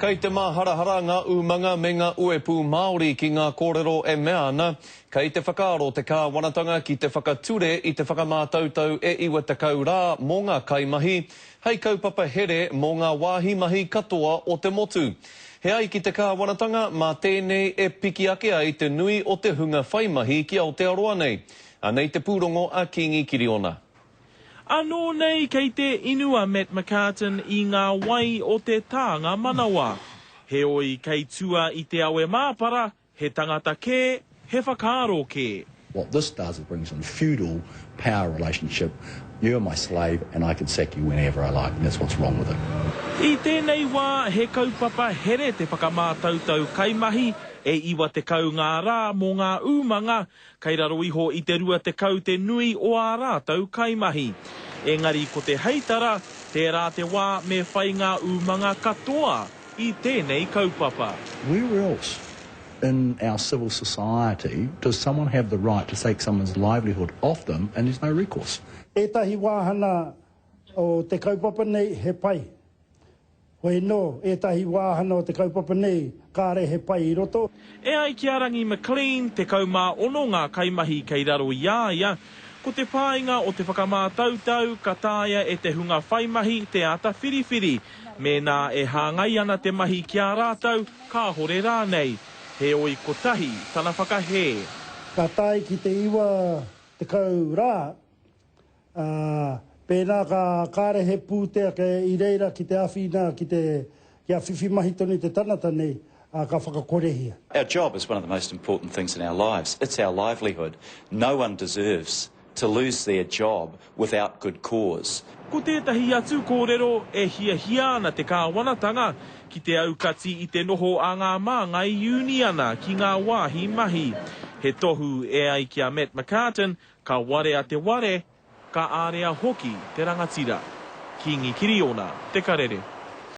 Kei te māharahara ngā umanga me ngā uepū Māori ki ngā kōrero e mea ana, kei te whakaaro te kāwanatanga ki te whakature i te whakamātautau e 90 rā mō ngā kaimahi, hei kaupapa here mō ngā wāhi mahi katoa o te motu. He ai ki te kāwanatanga, mā tēnei e piki ake ai te nui o te hunga whai mahi ki Aotearoa nei. Anei te pūrongo a Kīngi Kiriona. Anō nei kei te inu a Matt McCarten i ngā wai o te tānga manawa. Heoi kei tua i te awe māpara, he tangata kē, he whakaaro kē. What this does it brings in feudal power relationship, you are my slave and I can sack you whenever I like and that's what's wrong with it. I tēnei wā he kaupapa here te whakamātautau kaimahi e 90 ngā rā mō ngā umanga Kei raro iho i te 20 te nui o ā rātou kaimahi. Engari ko te heitara, tērā te wā me whai ngā umanga katoa i tēnei kaupapa. Where else in our civil society does someone have the right to take someone's livelihood off them and there's no recourse? Ētahi wāhana o te kaupapa nei he pai. Hoi anō, ētahi wāhana o te kaupapa nei kāre he pai i roto. E ai ki a Rangi McLean, 16 ngā kaimahi kei raro i a ia, ko te painga o te whakamātautau ka taea e te hunga whai mahi te āta whiriwhiri mēnā e hāngai ana te mahi ki a rātou, kāhore rānei. Heoi kotahi tana whakahē. Ka tae ki te 90 rā, Ā, pēnā ka kāre he pūtea kei i reira ki te āwhina ki te, kia whiwhi mahi tonu te tangata nei, ā, ka whakakorehia. Our job is one of the most important things in our lives. It's our livelihood. No one deserves to lose their job without good cause. Ko tētahi atu kōrero e hiahia ana te kāwanatanga ki te aukati i te noho a ngā māngai uniana ki ngā wāhi mahi. He tohu e ai ki a Matt McCarten Ka warea te ware, ka ārea hoki te rangatira. Kīngi Kiriona, Te Karere.